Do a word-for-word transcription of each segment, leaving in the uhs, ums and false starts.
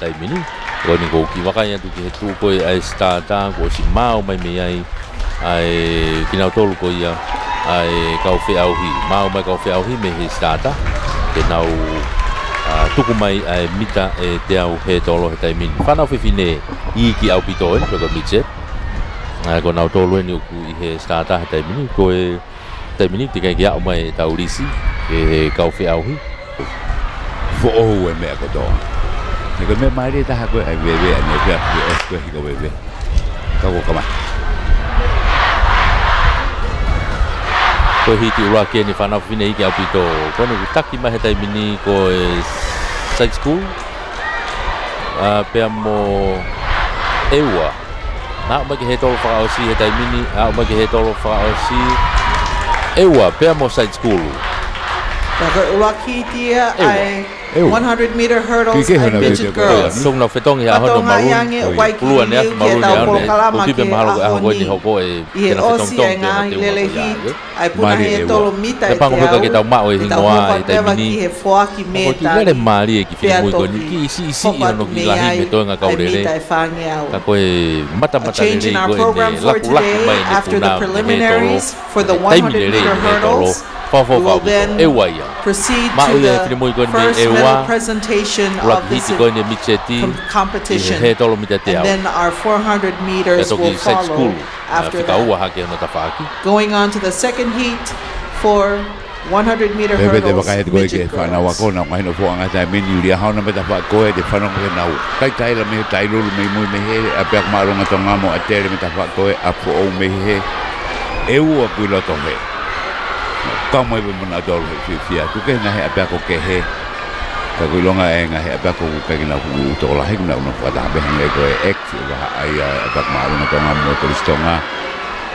taimi ni. Ko eni ʻoku ou kiʻi vakai atu ki he tuʻu ko ē ʻa e starter, kuo ʻosi maau mai mei ai ʻa e kinautolu ko ia ʻa e kau feʻauhi. Maau mai kau feʻauhi mei he starter ke nau, ā, tuku mai ʻa e mita ʻe teau hētolo he taimi ni. Fānau fefine iiki ʻaupito eni, ko e midget. Ā, ko nautolu eni ʻoku ʻi he starter he taimi ni, ko e taimi ni teʻeki ke aʻu mai ʻetau lisi ki he kau feʻauhi. Foʻou e meʻa kotoa. He ko e meʻa mālie taha ko ē ʻa e veve, ʻa e meʻa pea ke ʻosi ko ē hiko veve. Ka ko kama. Ko e hiti ʻuluaki eni fānau fefine iiki ʻaupito. Ko eni ʻoku taki mai he taimi ni ko e Side School, ā, pea mo ʻEua. Aʻu mai ki he hētolo fakaʻosi he taimi ni, aʻu mai ki he hētolo fakaʻosi. ʻEua, pea mo Side School. Ka ko e ʻuluaki hiti ia ʻa e ʻEua. ʻEua. One hundred meter hurdles ʻa e midget girls. Song na fetongi ha hono malu. Pea ʻoku ʻi ai ange ʻa e kiʻi liliu ki heʻetau polokalama ki he ʻaho ni. ʻI he ʻosi ʻa e ngaahi lele hiti ʻa e puna hētolo mita ʻe teau. Te pango peka ke tau maʻu e hingoa he taimi ni. Ko e kiʻi lele mālie e kiʻi finemui ko eni, kiʻi siʻisiʻi hono kiʻi lahi mei he toenga kau lele. Ka ko e matamata lelei ko eni, lakulaku mai eni e puna mei he hētolo. Taimi lelei eni he hētolo. Fakaʻofoʻofa ʻaupito, ʻEua ia. Maʻu ia e finemui ko eni mei ʻEua. ʻUluaki hiti ko eni e midget ʻi he hētolo mita ʻe teau. Pea toki Side School. Ā, fika ua hake hono tafaʻaki. Going on to the second heat for one hundred meter hurdles, midget girls. Pea te vakai atu ko ē ki he fānau ako, naʻa nau ngaahi nofoʻanga taimi ni, ʻuli ʻa hona mei he tafaʻaki ko ē, te fanongo ki he nau. Kai taila mei he tailulu mei mui mei hē, ʻa e pea māʻolunga Tonga mo ʻAtele mei he tafaʻaki ko ē, ʻa Foʻou mei hē. ʻEua ʻoku ʻi loto hē. Kau mai pē mo nautolu he fiefia. Tuku kehe ngaahi ʻapiako kehe. Ka ʻoku ʻilonga e ngaahi ʻapiako ʻoku ʻikai ke nau fuʻu tokolahi, ʻoku nau nofo fakataha pē hangē ko e ʻEiki ʻo Vahaʻa ia, ʻapiako māʻolunga Tonga mo Kolisi Tonga.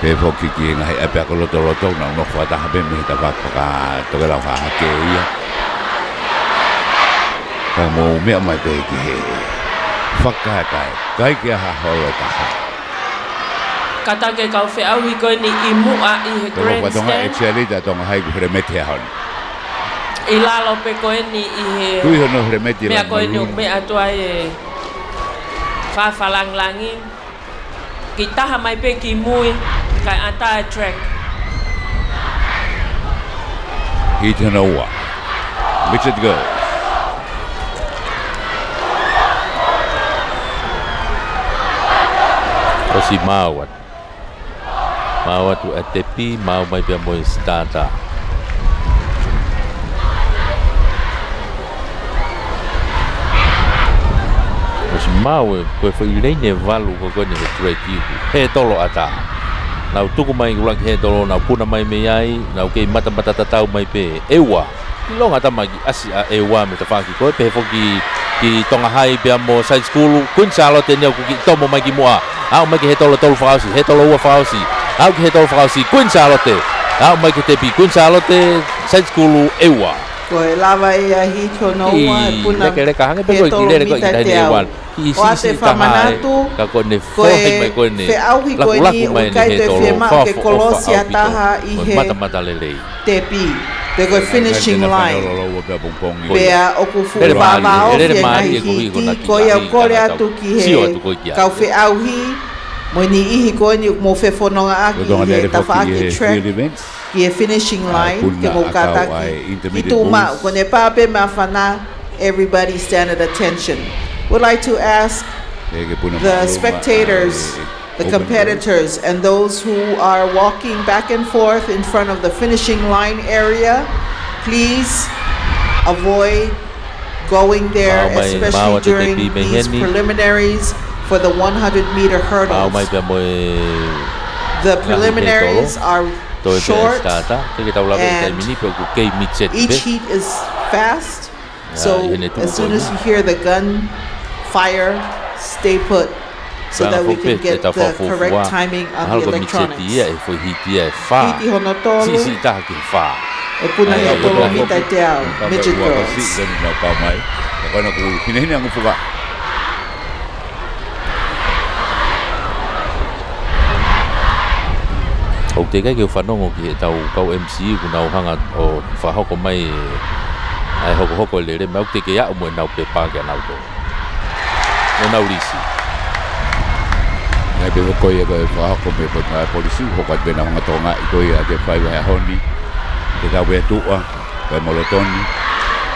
Pehē foki ki he ngaahi ʻapiako lotoloto, ʻoku nau nofo fakataha pē mei he tafaʻaki fakatokelau hahake ia. Ka mou meʻa mai pē ki he fakakae, ʻikai ke ʻi ai ha holo ʻe taha. Kātaki e kau feʻauhi ko eni ʻi muʻa ʻi he grandstand. Tonga, actually, ʻa Tonga High ʻoku helemeti he ʻaho ni. ʻI lalo pē ko eni ʻi he meʻa ko eni ʻoku meʻa atu ai e fāfā langilangi. Kiʻi taha mai pē ki mui, kae ʻatā e track. Hiti hono ua. Midget girls. ʻOsi maau atu. Maau atu e tepi, maau mai pea mo e starter. ʻOsi maau e, ko e foʻi leini ʻe valu ko ē ko eni he track ʻi he hētolo ʻatā. Nau tuku mai ʻuluaki hētolo, nau puna mai mei ai, nau kei matamata tatau mai pē, ʻEua. ʻIlonga tama kiʻi ʻasi ʻa ʻEua mei he tafaʻaki ko ē, pehē foki ki Tonga High pea mo Side School, Queen Sālote eni ʻoku kiʻi tomo mai ki muʻa. Aʻu mai ki he hētolo tolu fakaʻosi, hētolo ua fakaʻosi. Aʻu ki he hētolo fakaʻosi, Queen Sālote. Aʻu mai ki he tepi, Queen Sālote, Side School, ʻEua. Ko e lava ia hiti hono ua, e puna lekeleka hangē pē ko e kiʻi lele ko ē ʻi he hētolo ua. Kiʻi siʻisiʻi taha ai, ka ko ʻene fohe mai ko ʻene lakulaku mai ʻene hētolo, fakaʻofoʻofa ʻaupito. Ko e matamata lelei. Tepi, pe ko e finishing line. Pea ʻoku fuʻu vāvāofi e ngaahi hiti, ko ia ʻoku kole atu ki he kau feʻauhi, mo e niʻihi ko eni ʻoku mou fefonongaʻaki ʻi he tafaʻaki track, ki he finishing line, ke mou kātaki. Ki tuʻu maʻu, ko ʻene pā pē māfana, everybody stand at attention. Would like to ask the spectators, the competitors, and those who are walking back and forth in front of the finishing line area, please avoid going there, especially during these preliminaries for the one hundred meter hurdles. The preliminaries are short, and each heat is fast. So as soon as you hear the gun fire, stay put so that we can get the correct timing on the electronics. Hiti hono tolu, e puna hētolo mita ʻe teau, midget girls. ʻOku teʻeki ke u fanongo ki heʻetau kau M C ʻoku nau hanga ʻo fakahoko mai ʻa e hokohoko lele, meʻa ʻoku teʻeki aʻu mo ʻenau pepa kia nautolu. ʻo nau lisi. Naʻe pehē ko ia ko e fakahoko mei he Potungāue Polisi, hoko atu pē ʻenau hangatonu ʻi ko ia ʻa e faiva he ʻaho ni, ke kau pē ʻa tuʻa, pea mo Lotoni,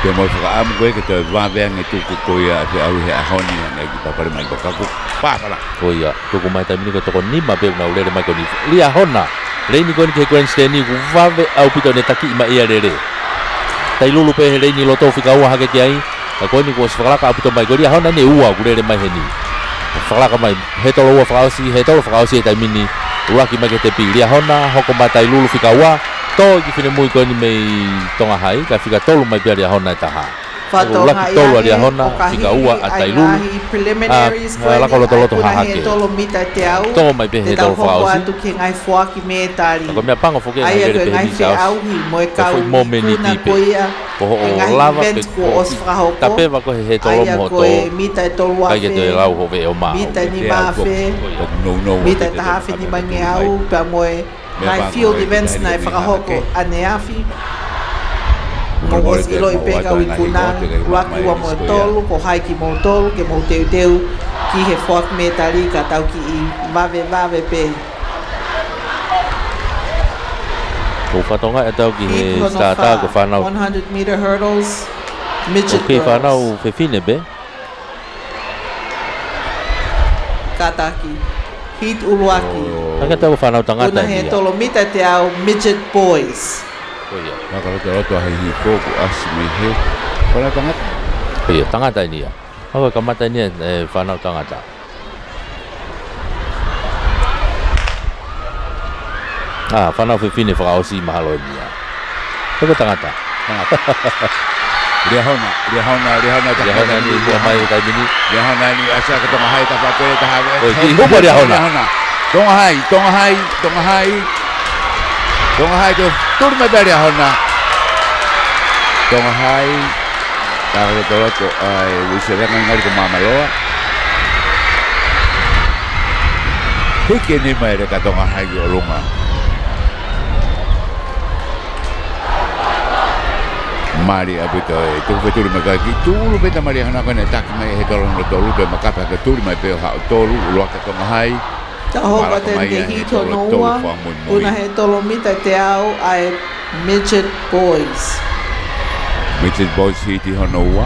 pea mo e fakaʻamu ko ē ke toe vave ange tuku ko ia ʻa e feʻauhi he ʻaho ni, ʻa e ngaahi kiʻi pāpale mai ko kaku. Pāpala. Ko ia, tuku mai taimi ni ko e toko nima pē ʻoku nau lele mai ko eni. Liahona, leini ko eni ki he grandstand ʻoku vave ʻaupito ʻene takiʻi mai ia lele. Tailulu pē he leini loto fika ua hake ki ai. Ka ko eni kuo ʻosi fakalaka ʻaupito mai ko Liahona ʻene ua ʻoku lele mai heni. Fakalaka mai, he tolo ua fakaʻosi, he tolo fakaʻosi he taimi ni, ʻuluaki mai ki he tepi. Liahona, hoko mai Tailulu fika ua, tō ki he finemui ko eni mei Tonga High, ka fika tolu mai pē ʻa Liahona ʻe taha. Fakatokangaʻi ange ʻoka hili ʻa e ngaahi preliminaries ko eni ʻa e puna he tolo mita ʻe teau. Tō mai pē he tolo fakaʻosi. Te tau hoko atu ki he ngaahi foaki mētali. Ka ko e meʻa pango foki ʻa ia ko e ngaahi feʻauhi mo e kau ʻi he ikuna ko ia ʻo e ngaahi event kuo ʻosi fakahoko. ʻA ia ko e mita ʻe tolu afe, mita ʻe nima afe, mita ʻe taha afe nimangeau, pea mo e ngaahi field events naʻe fakahoko ʻaneafi. Mou ʻosi ʻiloʻi pē kau ikuna, ʻuluaki, ua mo e tolu, ko hai kimoutolu ke mou teuteu ki he foaki mētali ka tau kiʻi vavevave pē. Ko e fakatokangaʻi atu ki he starter ko e fānau. Heat hono fā, one hundred meter hurdles, midget girls. ʻOku kei fānau fefine pē. Kātaki. Heat ʻuluaki. Ka ko e fānau tangata ia. Puna he tolo mita ʻe teau, midget boys. Ko ia. Fakalotoloto ʻa e hihifo kuo ʻasi mei he fānau tangata. Ko ia, tangata eni ia. Ka ko e kamata eni ia, ʻe, fānau tangata. ʻA, fānau fefine fakaʻosi mahalo eni ia. Ko e tangata. Tangata. Liahona, Liahona, Liahona, Liahona eni, ua mai he taimi ni. Liahona eni, ʻasi ʻa Tonga High, tafaʻaki ʻe taha ave. ʻOi, ki upa Liahona. Liahona. Tonga High, Tonga High, Tonga High. Tonga High, tuli mai pē Liahona. Tonga High. Fakalotoloto ʻa e uise leka ngali ko Māmaloa. Hiki eni mai leka Tonga High ki ʻolunga. Mālie ʻaupito e tuku fetuli mai ka ki tulu pē ʻa Liahona ko ʻene taki mai he tolo hono tolu, toe makape ke tuli mai pē ʻo haʻu tolu, ʻuluaki Tonga High. Tau hoko atu ki he heat hono ua, puna he tolo mita ʻe teau ʻa e midget boys. Midget boys heat hono ua.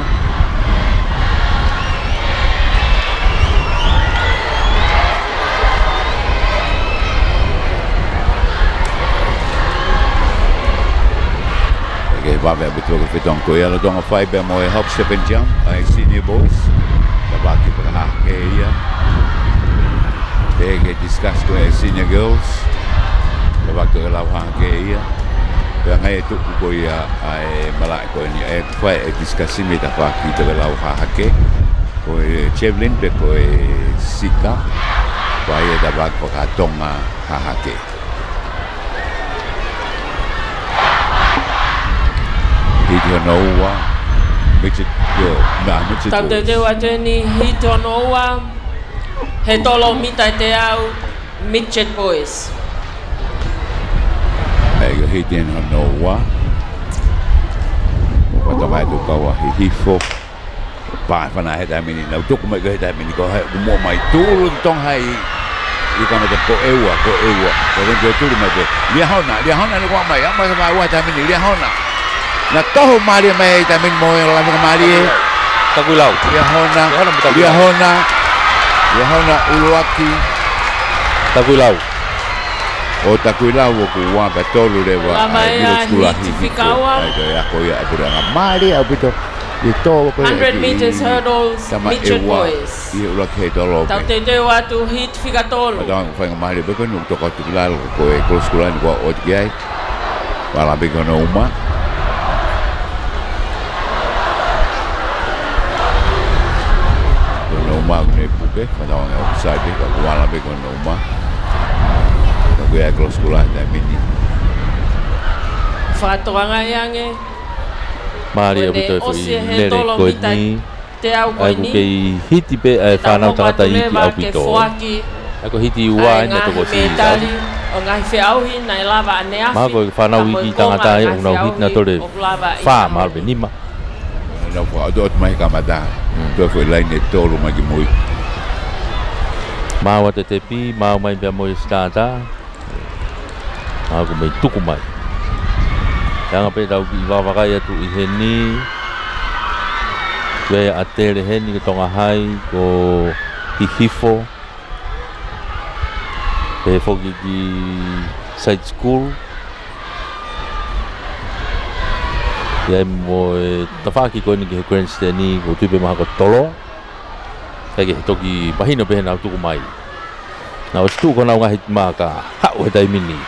Ke vave ʻaupito ke fetongi ko ia lolotonga fai pea mo e hop, step and jump ʻa e senior boys. Tafaʻaki fakahahake ia. Pea ke discuss ko e senior girls. Tafaʻaki ke lau hahake ia. Pea ngali ʻe tuku ko ia ʻa e malaʻe ko eni ʻe fai e discuss mei tafaʻaki ke lau hahake. Ko e javelin pe ko e sika. Pea ʻe tafaʻaki fakatonga hahake. Heat hono ua, midget, ʻio, na, midget boys. Tau teuteu atu eni heat hono ua, he tolo mita ʻe teau, midget boys. ʻA ia ko e heat hono ua. Ko Tonga ʻe tuku ua hihifo. Pā fana he taimi ni, nau tuku mai ko e he taimi ni, ko hai, kuo muʻa mai tulu Tonga High, ʻi kamata ko e ua, ko e ua, ko e ua tuli mai ko e. Liahona, Liahona ni kuo mai, ʻa mai ka mai ua taimi ni, Liahona. Na toho mālie mai he taimi ni mo e lave ka mālie. Takuilau. Liahona, Liahona mo Takuilau. Liahona, Liahona ʻuluaki. Takuilau. ʻO Takuilau ʻoku ua pea tolu leva, ʻa e middle school ʻa Hihifo. ʻA ia ko e ako ia ʻa e puleʻanga mālie ʻaupito. ʻI he tō ko e hundred meters hurdles, midget boys. ʻI he ʻuluaki he tolo pē. Tau teuteu atu heat fika tolu. Matau faingamālie pē ko eni ʻoku toka atu ki lalo ko e close ko eni kuo ʻosi ki ai. Kuo ala pē ko hono uma. Ko hono uma ʻoku ne puke, matau ange ʻoku sai pē, ka kuo ala pē ko hono uma. Ka ko e close ko la he taimi ni. Fakatokangaʻi ange. Mālie ʻaupito e foʻi lele ko eni. ʻA ia ʻoku kei hiti pē ʻa e fānau tangata iiki ʻaupito. ʻA ia ko e hiti ua ʻene tokosiʻi. Mahalo ko e fānau iiki tangata ʻoku nau hiti nautolu ʻe fā mahalo pe nima. Nau fakaʻotoʻoto mai he kamata. Mm. Toe foʻi laine ʻe tolu mai ki mui. Maʻu atu e tepi, maʻu mai pea mo e sitata. Maʻu ko mei Tuku mai. Te anga pē tau kiʻi vakavakai atu ʻi heni. Ko e ʻatele heni ko Tonga Hai, ko Hihifo. Pehē foki ki Side School. ʻI ai mo e tafaʻaki ko eni ki he grandstand, ʻoku ou tui pē mahalo ko Toloa. Kae kehe, toki mahino pē heʻenau tuku mai. Naʻe ʻosi tuʻu ko honau ngaahi maka, haʻu he taimi ni.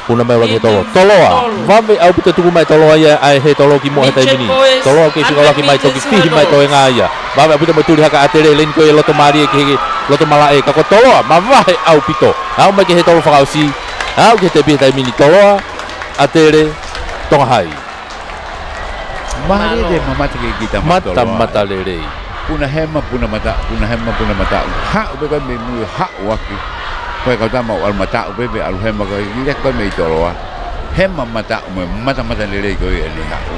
Puna mai ʻuluaki he Toloa. Toloa. Vave ʻaupito, tuku mai Toloa ia ʻa e he Toloa ki muʻa he taimi ni. Toloa kei fika ʻuluaki mai, toki fihi mai toenga ia. Vave ʻaupito mo e tuli hake ʻa e ʻatele, laine ko ia loto mālie ki he loto malaʻe, ka ko Toloa, mavahe ʻaupito. Aʻu mai ki he tolo fakaʻosi, aʻu ki he tepi he taimi ni. Toloa, ʻatele, Tonga Hai. Mālie e mamata ke kita mata Toloa. Mata lelei. Puna hema, puna mata, puna hema, puna mata. Haʻu pē ko ē mei mui, haʻu ʻaki. Ko e kau tama ʻalu mata pē, pē ʻalu hema ko ē, ʻi he ko ē mei Toloa. Hema mata, mo e mata mata lelei ko ē ʻene haʻu.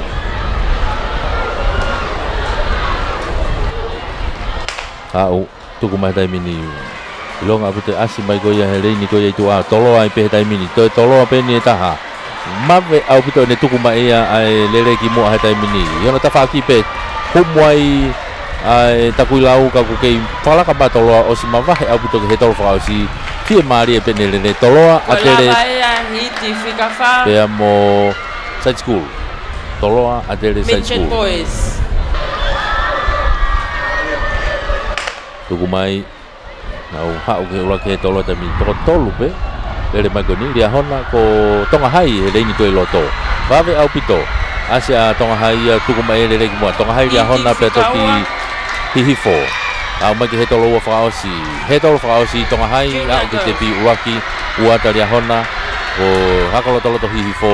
Haʻu. Tuku mai he taimi ni. ʻIlonga ʻaupito e ʻasi mai ko ia he laine ko ia ʻi tuʻa, Toloa ai pē he taimi ni. Toe Toloa pē eni e taha. Mavahe ʻaupito ʻene tuku mai ia ʻa e lele ki muʻa he taimi ni. ʻI hono tafaʻaki pē, humu ai ʻa e Takuilau ka ʻoku kei fakalaka mai Toloa, ʻosi mavahe ʻaupito ki he tolo fakaʻosi. Fiemālie pē ʻene lele. Toloa, ʻatele. Ko e lava ia, hiti fika fā. Pea mo Side School. Toloa, ʻatele, Side School. Midget Boys. Tuku mai, nau haʻu ki he ʻuluaki he tolo he taimi ni, toko tolu pē. Lele mai ko eni, Liahona, ko Tonga Hai he laine ko ē ʻi loto. Vave ʻaupito. ʻAsi ʻa Tonga Hai ia, tuku mai e lele ki muʻa. Tonga Hai, Liahona, pea toki Hihifo. Aʻu mai ki he tolo ua fakaʻosi. He tolo fakaʻosi Tonga Hai, aʻu ki he tepi ʻuluaki, ua atu ʻa Liahona, ko Hakalotoloto Hihifo.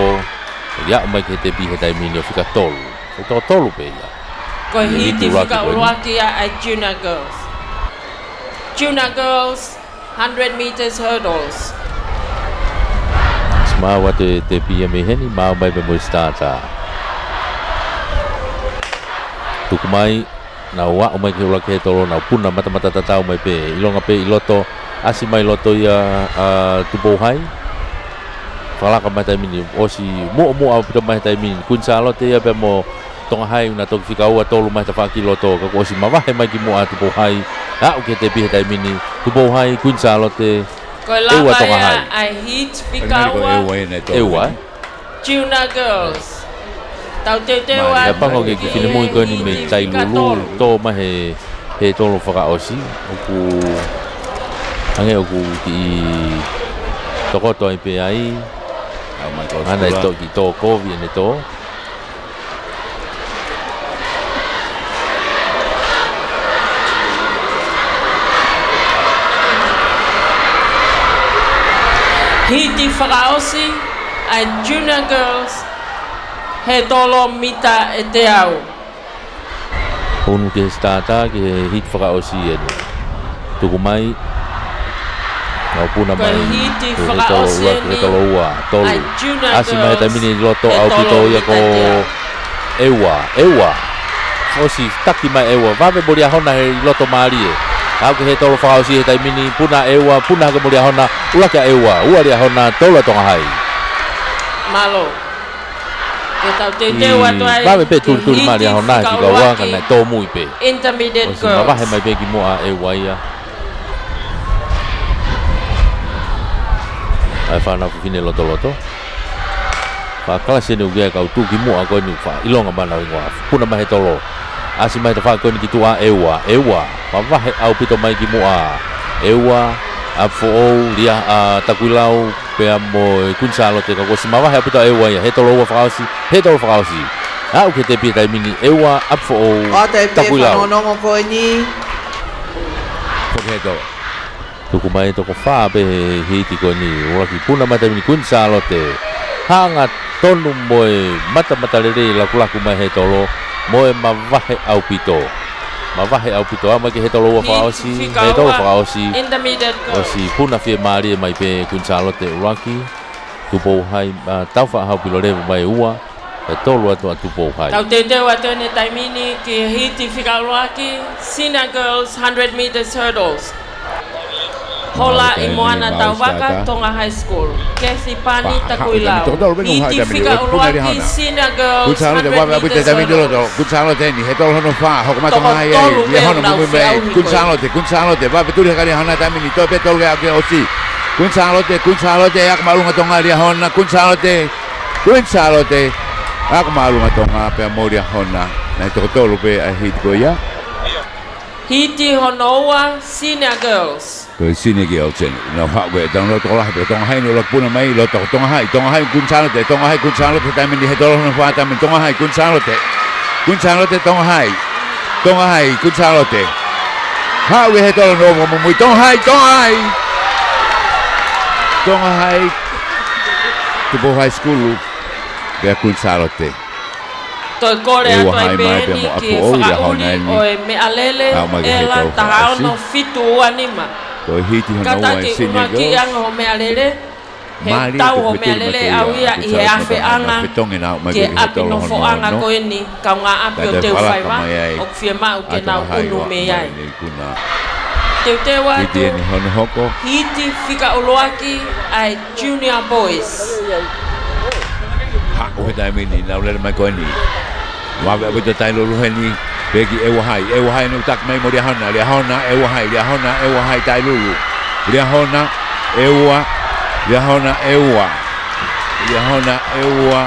Aʻu mai ki he tepi he taimi ni ʻo fika tolu. Ko e toko tolu pē ia. Ko e hiti fika ʻuluaki ia ʻa e Junior Girls. Junior Girls, hundred meters hurdles. Maʻu atu e tepi ia mei heni, maʻu mai pē mo e sitata. Tuku mai, nau aʻu mai ki he ʻuluaki he tolo, nau puna matamata tatau mai pē. ʻIlonga pē ʻi loto, ʻasi mai loto ia ʻa Tupou Hai. Fakalaka mai taimi ni, ʻosi muʻomuʻa ʻaupito mai he taimi ni. Kuini Sālote ia pea mo Tonga Hai, ʻoku na toki fika ua tolu mai he tafaʻaki loto, ka kuo ʻosi mavahe mai ki muʻa ʻa Tupou Hai, aʻu ki he tepi he taimi ni. Tupou Hai, Kuini Sālote, ʻEua Tonga Hai. Ko e lava ia ʻa e hiti fika ua. ʻEua, ē? ʻEua, ē? Junior Girls. Tau teuteu atu. Mālie. Pea pango ke kiʻi finemui ko eni mei Tailulu, tō mai he, he tolo fakaʻosi. ʻOku, hangē ʻoku kiʻi tokoto ai pē ai. Ana e tō, kiʻi tō kovi ʻene tō. Hiti fakaʻosi ʻa e Junior Girls he tolo mita ʻe teau. Unu ki he sitata, ki he hiti fakaʻosi eni. Tuku mai. Nau puna mai. Ko e hiti fakaʻosi eni. He tolo ua, tolu. ʻAsi mai he taimi ni loto ʻaupito ia ko ʻEua, ʻEua. ʻOsi taki mai ʻEua. Vave mo Liahona he loto mālie. Aʻu ki he tolo fakaʻosi he taimi ni, puna ʻEua, puna hake mo Liahona, ʻuluaki ʻa ʻEua, ua Liahona, tolu ʻa Tonga Hai. Mālō. Ke tau teuteu atu ai. Vave pē tulituli mai Liahona he fika ua ka naʻe tōmui pē. Intermediate girls. ʻOsi mavahe mai pē ki muʻa ʻEua ia. ʻA e fānau fefine lotoloto. Fakakalasi eni ʻoku ʻi ai e kau tuʻu ki muʻa ko eni, faʻa ʻilonga mai honau hingoa. Puna mai he tolo. ʻAsi mai he tafaʻaki ko eni ki tuʻa, ʻEua, ʻEua. Mavahe ʻaupito mai ki muʻa. ʻEua, ʻApifoʻou, Lia, ʻa, Takuilau, pea mo e Kuini Sālote, ka kuo ʻosi mavahe ʻaupito ʻa ʻEua ia, he tolo ua fakaʻosi, he tolo fakaʻosi. Aʻu ki he tepi he taimi ni, ʻEua, ʻApifoʻou, Takuilau. Fanongonongo ko eni. Ko e he tolo. Tuku mai toko fā pē he hiti ko eni, ʻuluaki puna mai taimi ni Kuini Sālote. Hangatonu mo e matamatalelei lakulaku mai he tolo, mo e mavahe ʻaupito. Mavahe ʻaupito, aʻu mai ki he tolo ua fakaʻosi, he tolo fakaʻosi. Intermediate girls. ʻOsi puna fiemālie mai pē Kuini Sālote ʻuluaki. Tupou Hai, ʻa, Taufaʻāhau Pilolevu mai ua. ʻE tolu atu ʻa Tupou High. Tau teuteu atu eni he taimi ni ki he hiti fika ʻuluaki, Senior Girls hundred meters hurdles. Hola ʻi Moana Tauvaka, Tonga High School. Kethi Pani Takuilau. Hiti fika ʻuluaki, Senior Girls hundred meters hurdles. Kuini Sālote, vave ʻaupito he taimi ni loto. Kuini Sālote eni, he tolo hono fā, hoko mai Tonga High, Liahona muimui mai. Kuini Sālote, Kuini Sālote, vave tuli hake Liahona he taimi ni, toe pē tolu ke aʻu ki he ʻosi. Kuini Sālote, Kuini Sālote, ako māʻolunga Tonga Liahona, Kuini Sālote, Kuini Sālote, ako māʻolunga Tonga pea mo Liahona. Naʻe toko tolu pē ʻa e hiti ko ia. Hiti hono ua, Senior Girls. Ko e Senior Girls eni. Nau haʻu pē, tau nau tokolahi pē, Tonga High ni ʻuluaki puna mai, loto Tonga High, Tonga High, Kuini Sālote, Tonga High, Kuini Sālote, taimi ni he tolo hono fā, taimi Tonga High, Kuini Sālote. Kuini Sālote, Tonga High. Tonga High, Kuini Sālote. Haʻu ia he tolo hono ua muimui, Tonga High, Tonga High. Tonga High. Tupou High School, pea Kuini Sālote. Toe kole atu ai pē eni ki he fakaʻuli ʻo e meʻalele, ʻela taha ono fitu ua nima. Ko e hiti hono ua ʻa e Senior Girls. Kātaki ʻuluaki ange hoʻo meʻalele, he ʻoku tau hoʻo meʻalele ʻaʻau ia ʻi he afeʻanga ki he ʻapi nofoʻanga ko eni, kaungāʻapi ʻo Teufaiva, ʻoku fiemaʻu ke nau ʻunu mei ai. Teuteu atu, hiti eni hono hoko. Hiti fika ʻuluaki ʻa e Junior Boys. Haʻu he taimi ni, nau lele mai ko eni. Vave ʻaupito Tailulu heni, pē ki ʻEua High, ʻEua High ʻoku taki mai mo Liahona, Liahona, ʻEua High, Liahona, ʻEua High, Tailulu. Liahona, ʻEua, Liahona, ʻEua. Liahona, ʻEua,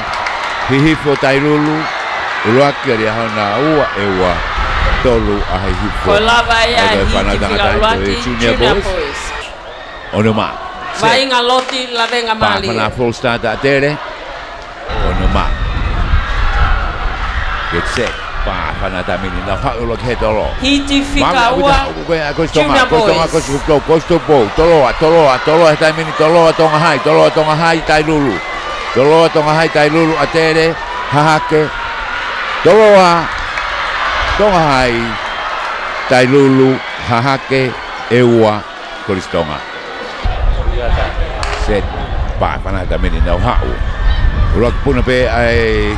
Hihifo, Tailulu. ʻUluaki ʻa Liahona, ua, ʻEua, tolu ʻa Hihifo. Ko e lava ia e hiti fika ʻuluaki, Junior Boys. Ono mā. Vaʻinga loti, lavenga mālie. Pā fana full start ʻa ʻAtele. Ono mā. Get set. Pā fana taimi ni, nau haʻu ʻo loki he tolo. Hiti fika ua, Junior Boys. Kosi Tupou, Kosi Tupou, Toloa, Toloa, Toloa he taimi ni, Toloa Tonga High, Toloa Tonga High, Tailulu. Toloa Tonga High, Tailulu, ʻAtele, Hahake. Toloa Tonga High, Tailulu, Hahake, ʻEua, Kolisi Tonga. Set. Pā fana taimi ni, nau haʻu. ʻUluaki puna pē ʻa e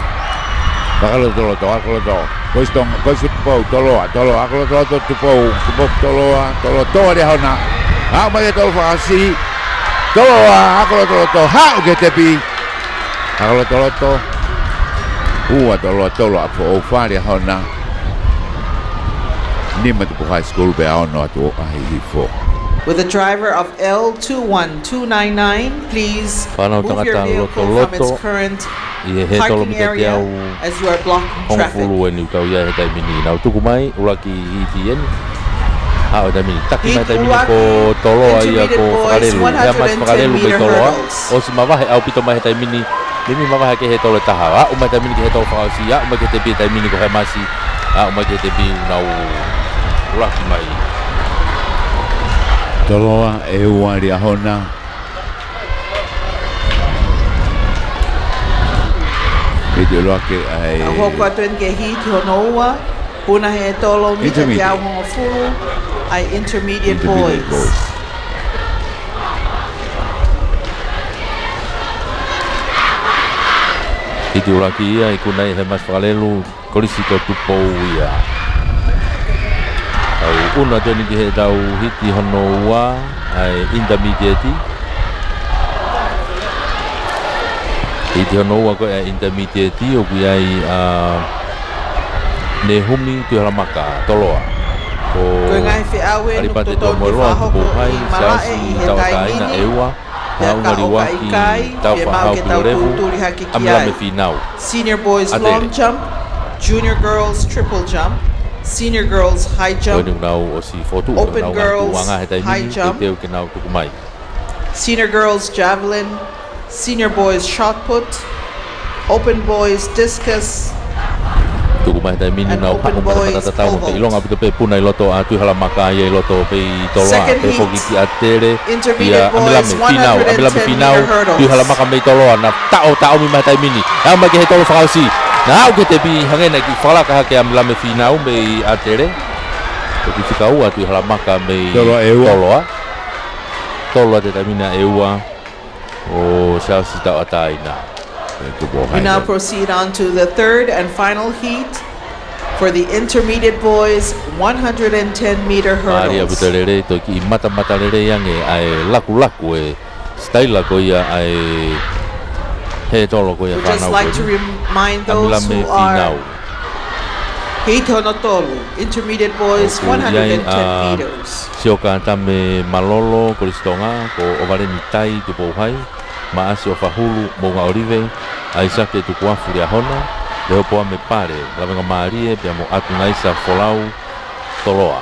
fakalotoloto, ako loto. Kosi Tonga, Kosi Tupou, Toloa, Toloa, ako lotoloto Tupou, Tupou Toloa, Toloa, Toloa Liahona. Haʻu mai e tolo fakaʻosi. Toloa, ako lotoloto, haʻu ki he tepi. Ako lotoloto. Ua Toloa, Toloa, foʻou, fā Liahona. Nima Tupou High School pea ono atu ʻa Hihifo. With the driver of L two one two nine nine, please move your vehicle from its current parking area as you are blocking traffic. Fānau tangata lotoloto ʻi he he tolo mita teau hongofulu eni ʻoku tau ʻi ai he taimi ni. Nau tuku mai, ʻuluaki hiti eni. Haʻu he taimi ni. Taki mai he taimi ni ko Toloa ia ko Fakalelu. He Hamasi Fakalelu mei Toloa. ʻOsi mavahe ʻaupito mai he taimi ni. Meimei mavahe ki he tolo ʻe taha. Aʻu mai taimi ni ki he tolo fakaʻosi. Aʻu mai ki he tepi taimi ni ko Hamasi. Aʻu mai ki he tepi, nau ʻuluaki mai. Toloa, ʻEua, Liahona. Hiti ʻuluaki ʻa e... Nau hoko atu eni ki he hiti hono ua. Puna he tolo mita teau hongofulu ʻa e Intermediate Boys. Hiti ʻuluaki ia, ikuna ʻe Hamasi Fakalelu, Kolisi ko Tupou ia. Tau ʻunu atu eni ki heʻetau hiti hono ua ʻa e Intermediate. Hiti hono ua ko e Intermediate, ʻoku ʻi ai ʻa Nehumi Tuʻihalamaka, Toloa. Ko e ngaahi feʻau eni ʻoku totonu ke fakahoko ʻi Malaʻe ʻi he taimi ni. ʻAlipate Tomoeloa, Tupou High, Siaosi Tauʻatāina, ʻEua. Pea ka ʻoka ʻikai, fiemaʻu ke tau tūtuli hake ki ai. Senior boys long jump, junior girls triple jump, senior girls high jump, open girls high jump, senior girls javelin, senior boys shot put, open boys discus, Tuku mai he taimi ni, nau haʻu mai he fakatatau, pea ʻilonga ʻaupito pē puna ʻi loto ʻa Tuʻihalamaka ia ʻi loto pē ʻi Toloa, pea foki ki ʻAtele, pea ʻAmelame Fīnau, ʻAmelame Fīnau, Tuʻihalamaka mei Toloa, naʻa taʻotaʻomi mai he taimi ni, aʻu mai ki he tolo fakaʻosi, naʻa aʻu ki he tepi hangē naʻe kiʻi fakalaka hake ʻa ʻAmelame Fīnau mei ʻAtele, ko e fika ua Tuʻihalamaka mei Toloa, Toloa atu he taimi ni ʻa ʻEua, ʻo Siaosi Tauʻatāina. Tupu Ohai. We now proceed on to the third and final heat for the intermediate boys one hundred ten meter hurdles. Mālie ʻaupito e lelei, toki matamatalelei ange ʻa e lakulaku e sitaila ko ia ʻa e hētolo ko ia. We'd just like to remind those who are heat hono tolu, intermediate boys, one hundred ten meters. Sioka Tame Malolo, Kolisi Tonga, ko ʻOvaleni Tai, Tupou Hai, Maʻasi ʻOfahulu, Moʻunga ʻOlive, ʻAisake Tukuafu Liahona, Lehopoame Pale, Lavengamālie, pea mo ʻAtunaisa Folau, Toloa.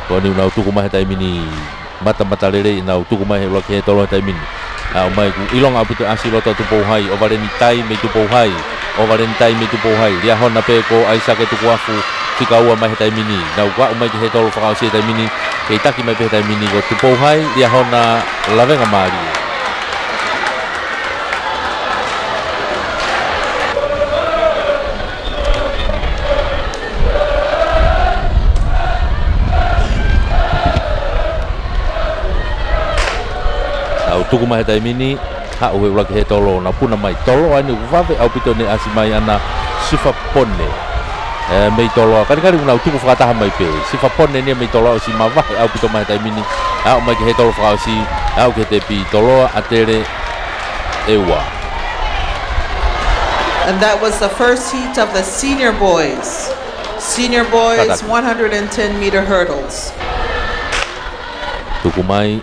Ko eni ʻoku nau tuku mai he taimi ni, matamatalelei ʻenau tuku mai he ʻuluaki hētolo he taimi ni. Aʻu mai, ʻoku ʻilonga ʻaupito e ʻasi loto ʻa Tupou Hai, ʻOvaleni Tai mei Tupou Hai, ʻOvaleni Tai mei Tupou Hai, Liahona pē ko ʻAisake Tukuafu, fika ua mai he taimi ni. Nau aʻu mai ki he hētolo fakaʻosi he taimi ni, kei taki mai pē he taimi ni ko Tupou Hai, Liahona, Lavengamālie. Nau tuku mai he taimi ni, haʻu he ʻuluaki hētolo, nau puna mai. Toloa eni, vave ʻaupito ʻene ʻasi mai ʻana, Sifapone. E, mei Toloa, kalikali ʻoku nau tuku fakataha mai pē. Sifapone eni mei Toloa, ʻosi mavahe ʻaupito mai he taimi ni, aʻu mai ki he hētolo fakaʻosi, aʻu ki he tepi. Toloa, ʻAtele, ʻEua. And that was the first heat of the senior boys. Senior boys, one hundred ten meter hurdles. Tuku mai.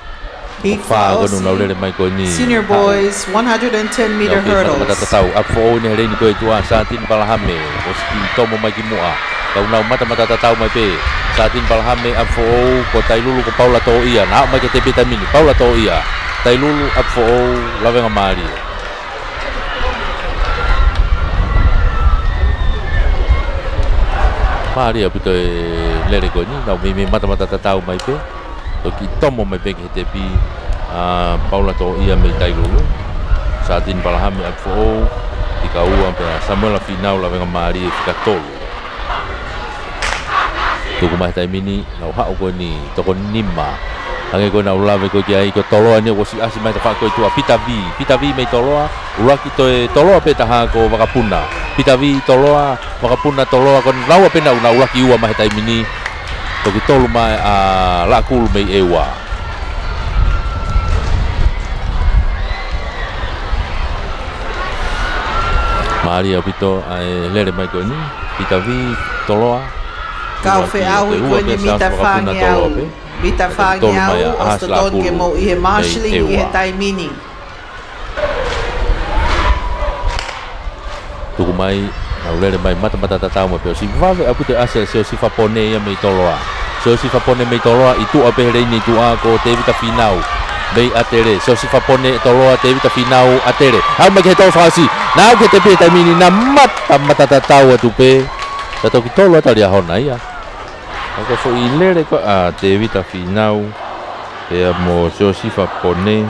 Heat fā ko eni ʻoku nau lele mai ko eni. Senior boys, one hundred ten meter hurdles. Nau kei matamatatau. ʻApifoʻou eni he leini ko ē ʻi tuʻa, Satini Palahame, ʻosi tomo mai ki muʻa. Ka ʻoku nau matamatatau mai pē. Satini Palahame, ʻApifoʻou, ko Tailulu, ko Paula Toʻia. Nau aʻu mai ki he tepi he taimi ni. Paula Toʻia, Tailulu, ʻApifoʻou, Lavengamālie. Mālie ʻaupito e lele ko eni, nau meimei matamatatau mai pē. Toki tomo mai pē ki he tepi, ʻa Paula Toʻia mei Tailulu. Satini Palahame, ʻApifoʻou, fika ua, pea Samuela Finau, Lavengamālie, fika tolu. Tuku mai he taimi ni, nau haʻu ko eni, toko nima. Hangē ko ē naʻa ku lave ko ē ki ai, ko Toloa eni ʻoku ʻosi ʻasi mai he tafaʻaki ko ē ʻi tuʻa, Pita Vī. Pita Vī mei Toloa, ʻuluaki toe Toloa pē taha ko Vakapuna. Pita Vī Toloa, Vakapuna Toloa, ko naua pē naʻa nau ʻuluaki ua mai he taimi ni. Toki tolu mai ʻa Laʻakulu mei ʻEua. Mālie ʻaupito ʻa e lele mai ko eni, Pita Vī Toloa. Kau feʻauhi ko eni mita fāngeau. Mita fāngeau, ʻosi totonu ke mou ʻi he marshalling ʻi he taimi ni. Tuku mai, nau lele mai matamatatau mai pē, ʻosi vave ʻaupito e ʻasi ʻa Siosifa Pone ia mei Toloa. Siosifa Pone mei Toloa, ʻi tuʻa pē he leini ʻi tuʻa ko Tevita Finau mei ʻAtele. Siosifa Pone Toloa, Tevita Finau ʻAtele. Aʻu mai ki he hētolo fakaʻosi. Nau aʻu ki he tepi he taimi ni, naʻa matamatatau atu pē. Ka toki tolu atu ʻa Liahona ia. ʻA ko e foʻi lele ko ē ʻa Tevita Finau pea mo Siosifa Pone.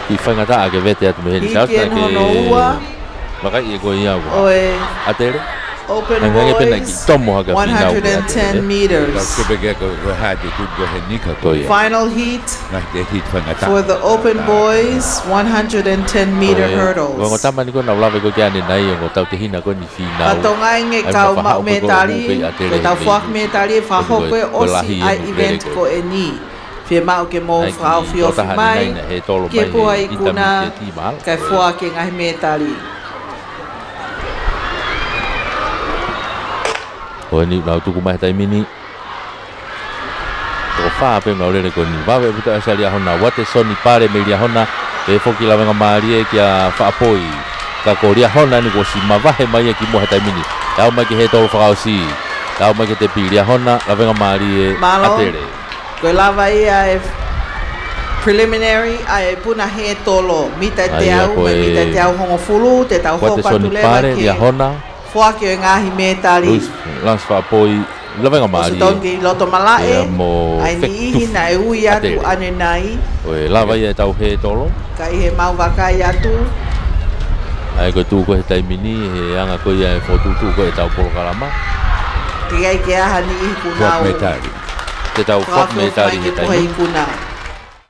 Kiʻi faingataʻa ke vete atu mei heni. Hiki eni hono ua. Vakai ē ko ia ua. ʻAtele. Open boys, one hundred ten meters. Kau ke peke ko, ko hati kut ko he nika ko ia. Final heat for the open boys, one hundred ten meter hurdles. Ko e ongo tama ni ko ē naʻa ku lave ko ē ki ai ʻanenai, ongo tautehina ko eni Finau. Ka Tonga ʻi he kau maʻu mētali, ko ʻetau foaki mētali ʻe fakahoko ʻosi ʻa e event ko eni. Fiemaʻu ke mou fakaʻofoʻofa mai ki he puha ikuna, kae foaki e ngaahi mētali. Ko eni ʻoku nau tuku mai he taimi ni. Toko fā pē ʻoku nau lele ko eni. Vave ʻaupito e ʻasi ʻa Liahona, Uatesoni Pale mei Liahona, pea foki Lavengamālie kia Faʻapoi. Ka ko Liahona eni kuo ʻosi mavahe mai ia ki muʻa he taimi ni. Aʻu mai ki he hētolo fakaʻosi. Aʻu mai ki he tepi, Liahona, Lavengamālie, ʻAtele. Ko e lava ia e preliminary ʻa e puna hētolo, mita ʻe teau, mita ʻe teau hongofulu, te tau hoko atu leva ki he foaki ʻo e ngaahi mētali. Lasi Faʻapoi, Lavengamālie. ʻOsi totonu ke ʻi loto malaʻe ʻa e niʻihi naʻe ui atu ʻanenai. Ko e lava ia ʻetau hētolo. Ka ʻi heʻemau vakai atu. ʻA ia ko e tuʻu ko ē he taimi ni, he anga ko ia e fokotuʻutuʻu ko ē ʻetau polokalama. Teʻeki ai ke ʻi ai ha niʻihi kuo nau foaki mētali. Te tau foaki mētali he taimi ni.